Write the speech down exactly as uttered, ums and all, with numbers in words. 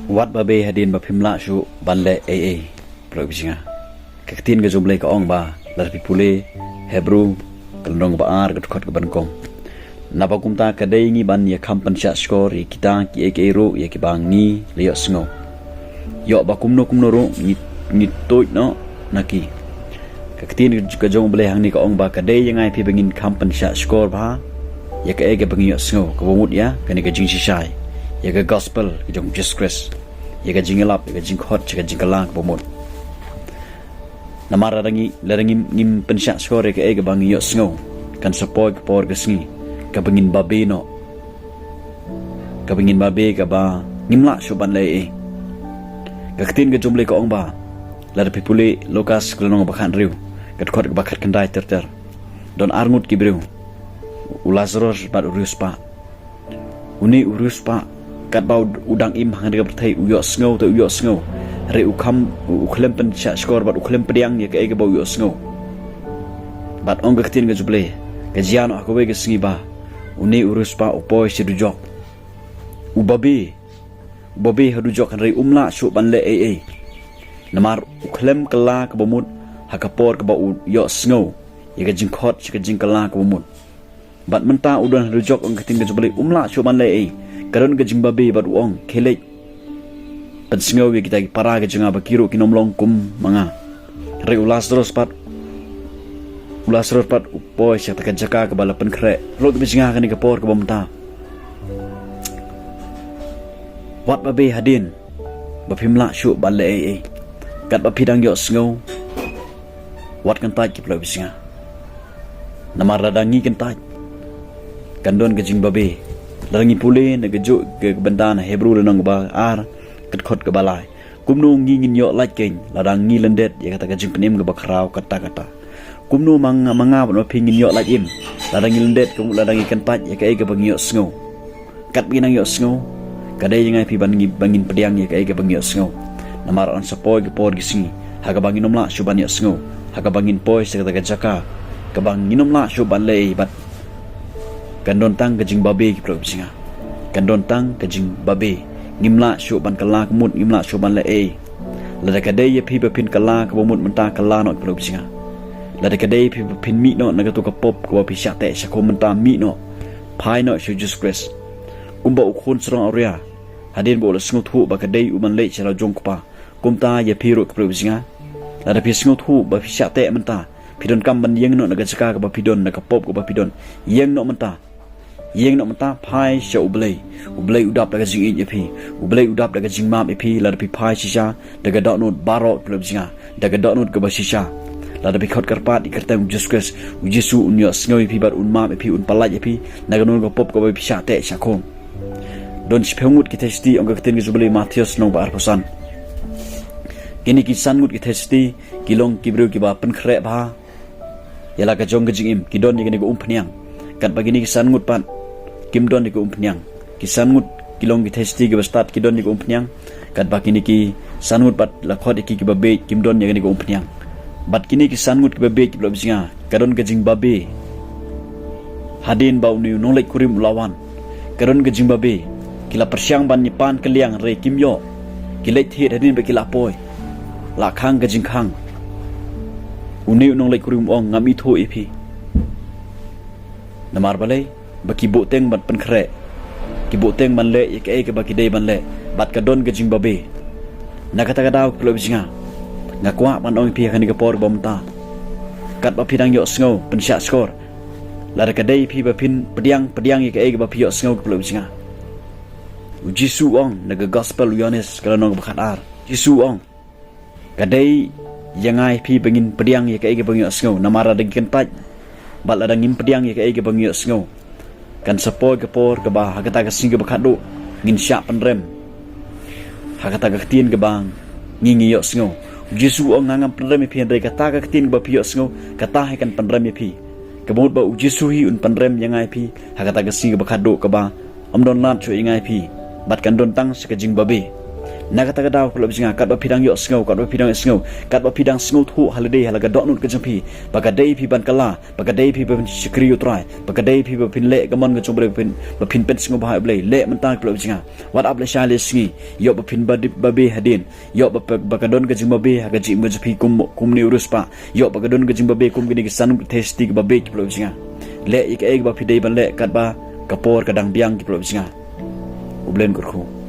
Wat babe hadien ba phim lah shuh ban leh ei ei. Pyrshah bishni nga. Ka ktien ka jong U Blei ka ong ba, lada phi pule Hebru ka lynnong ba ar ka dkhot ka ba nyngkong. Naba kumta ka dei ngi ban ïa kham pynshah shkor ïa kita kiei kiei ruh ïa kiba ngi la ïohsngew. Ïoh ba kumno kumno ruh ngi, ngi tuid noh na ki. Ka ktien ka jong U Blei hangne ka ong ba ka dei ïa nga ïa phi ba ngin kham pynshah shkor bha ïa kaei kaba ngi ïohsngew, kaba mut ïa kane ka jingshisha, ïa ka gospel ka jong Jesus Christ, ïa ka jingïalap, ïa ka jingkhot, ïa ka jingkylla kaba mut. Namar lada ngi, lada ngim, ngim pynshah shkor ïa kaei kaba ngi ïohsngew, kan sa poi ka por ka sngi kaba ngin babe noh, kaba ngin babe kaba ngim lah shuh ban leh ei ei. Ka ktien ka jong U Blei ka ong ba, lada phi pule Lukas ka lynnong ba khathynriew, ka dkhot kaba khatkhyndai ter ter, don ar ngut ki briew, u Lazarus bad u riewspah. Une u riewspah, katba u, u dang im hangne ha ka pyrthei, u ïohsngew te u ïohsngew, hynrei u kham, u khlem pynshah shkor bad u khlem pdiang ïa kaei kaba u ïohsngew. Bad ong ka ktien ka jong U Blei, ka jia noh ha kawei ka sngi ba une u riewspah u poi sha dujok. U babe, u babe ha dujok, hynrei um lah shuh ban leh ei ei. Namar u khlem kylla kaba mut ha ka por kaba u ïohsngew ïa ka jingkhot, ïa ka jingkylla kaba mut. Bad mynta u don ha dujok, ong ka ktien ka jong U Blei, um lah shuh ban leh ei ei. Ka don ka jingbabe bad u ong, khie leit pynsngew ïa kita ki para ka jong nga ba ki ruh kin ym long kum ma nga. Hynrei u Lazarus pat, u Lazarus pat u poi sha kata ka jaka kaba la pynkhreh. Pyrshah bishni nga ha kane ka por kaba mynta. Wat babe hadien ba phim lah shuh ban leh ei ei. Katba phi dang ïohsngew, wat kyntait, ki paralok bishni nga. Namar lada ngi kyntait, kan don ka jingbabe. Lada ngi pule na kajuh ka bynta na Hebru lynnong ba ar, ka dkhot kaba lai. Kumno ngi ngin ïoh lait keiñ lada ngi lyndet ïa kata ka jingpynim kaba khraw katta katta? Kumno ma nga, ma nga bad ma phi ngin ïoh lait im lada ngi lyndet, kumno lada ngi kyntait ïa kaei kaba ngi ïohsngew? Katba ngi nang ïohsngew, ka dei ïa nga ïa phi ban ngi, ba ngin pdiang ïa kaei kaba ngi ïohsngew. Namar yn sa poi ka por ka sngi ha kaba ngin ym lah shuh ban ïohsngew, ha kaba ngin poi sha kata ka jaka kaba ngin ym lah shuh ban leh ei ei bad kan don tang ka jingbabe, ki paralok bishni nga. Kan don tang ka jingbabe. Ngim lah shuh ban kylla kaba mut, ngim lah shuh ban leh ei ei. Lada ka dei ïa phi ba phin kylla kaba mut mynta, kylla noh, ki paralok bishni nga. Lada ka dei ïa phi ba phin mih noh na kato ka pop kaba phi shah teh shah khum mynta, mih noh. Phai noh sha u Jisu Khrist. Kumba u khun sarong awria, hadien ba u la sngewthuh ba ka dei u ban leit sha la u jong u kpa, kumta ïa phi ruh, ki paralok bishni nga. Lada phi sngewthuh ba phi shah teh mynta, phi donkam ban ïeng noh na ka jaka kaba phi don, na ka pop kaba phi don, ïeng noh mynta. Ïeng noh mynta, phai sha U Blei. U Blei u dap da ka jingïeit ïa phi. U Blei u dap da ka jingmap ïa phi lada phi phai shisha da ka dohnud baroh, ki paralok bishni nga, da ka dohnud kaba shisha. Lada phi khot kyrpad ïa ka kyrteng u Jisu Khrist, u Jisu un ïohsngew ïa phi bad un map ïa phi, un pyllait ïa phi na kano kano ka pop kaba phi shah teh shah khum. Don shiphew ngut ki theisotti, ong ka ktien ka jong U Blei, Mathaios lynnong ba arphew san. Kine ki san ngut ki theisotti ki long ki briew kiba pynkhreh bha ïa la ka jong ka jingim, ki don ïa kane ka umphniang. Katba kine ki san ngut pat kim don ïa ka umphniang. Ki san ngut ki long ki theisotti kiba stad, ki don ïa ka umphniang. Katba kine ki san ngut pat la khot ïa ki kiba bieit, kim don ïa kane ka umphniang. Bad kine ki san ngut kiba bieit, ki paralok bishni nga, ka don ka jingbabe hadien ba une u nongleit kurim u la wan. Ka don ka jingbabe. Ki la pyrshang ban ïa pan kylliang, hynrei kim ïoh. Ki leit thied hadien ba ki la poi. La khang ka jingkhang. Une u nongleit kurim u ong, ngam ithuh ïa phi. Namar balei? Ba ki buhteng ban pynkhreh. Ki buhteng ban leh ïa kaei kaba ki dei ban leh. Bad ka don ka jingbabe. Na kata ka daw, ki paralok bishni nga, nga kwah ban ong ïa phi ha kane ka por kaba mynta, katba phi dang ïohsngew, pynshah shkor. Lada ka dei ïa phi ba phin pdiang, pdiang ïa kaei kaba phi ïohsngew, ki paralok bishni nga. U Jisu u ong na ka gospel u Ïoannis ka lynnong ba khatar. Jisu u ong, ka dei ïa nga ïa phi ba ngin pdiang ïa kaei kaba ngi ïohsngew, namar lada ngi kyntait bad lada ngim pdiang ïa kaei kaba ngi ïohsngew, kan sa poi ka por kaba ha kata ka sngi kaba khatduh ngin shah pynrem ha kata ka ktien kaba ngi, ngi ïohsngew. U Jisu u ong, nga ngam pynrem ïa phi, hynrei kata ka ktien kaba phi ïohsngew, kata hi kan pynrem ïa phi. Kaba mut ba u Jisu hi un pynrem ïa nga ïa phi ha kata ka sngi kaba khatduh kaba ym don lad shuh ïa nga ïa phi, bad kan don tang sa ka jingbabe. Na kata ka daw, ki paralok jong nga, katba phi dang ïohsngew, katba phi dang ïohsngew, katba phi dang sngewthuh ha lade ha la ka dohnud ka jong phi, ba ka dei phi ban kylla, ba ka dei phi ban shakri ïa u Trai, ba ka dei phi ba phin leh ka mon ka jong u Blei, ba phin, ba phin pynsngewbha ïa u Blei. Leh mynta, ki paralok jong nga. Wat ap lashai lashisngi. Ïoh ba phin ba dip ba be hadien. Ïoh ba, ba, ba ka don ka jingbabe ha ka jingim ka jong phi kum, kum une u riewspah. Ïoh ba ka don ka jingbabe kum kine ki san ngut ki theisotti kiba beit, ki paralok jong nga. Leh ïa kaei kaba phi dei ban leh katba ka por ka dang biang, ki paralok jong nga. U Blei un kyrkhu.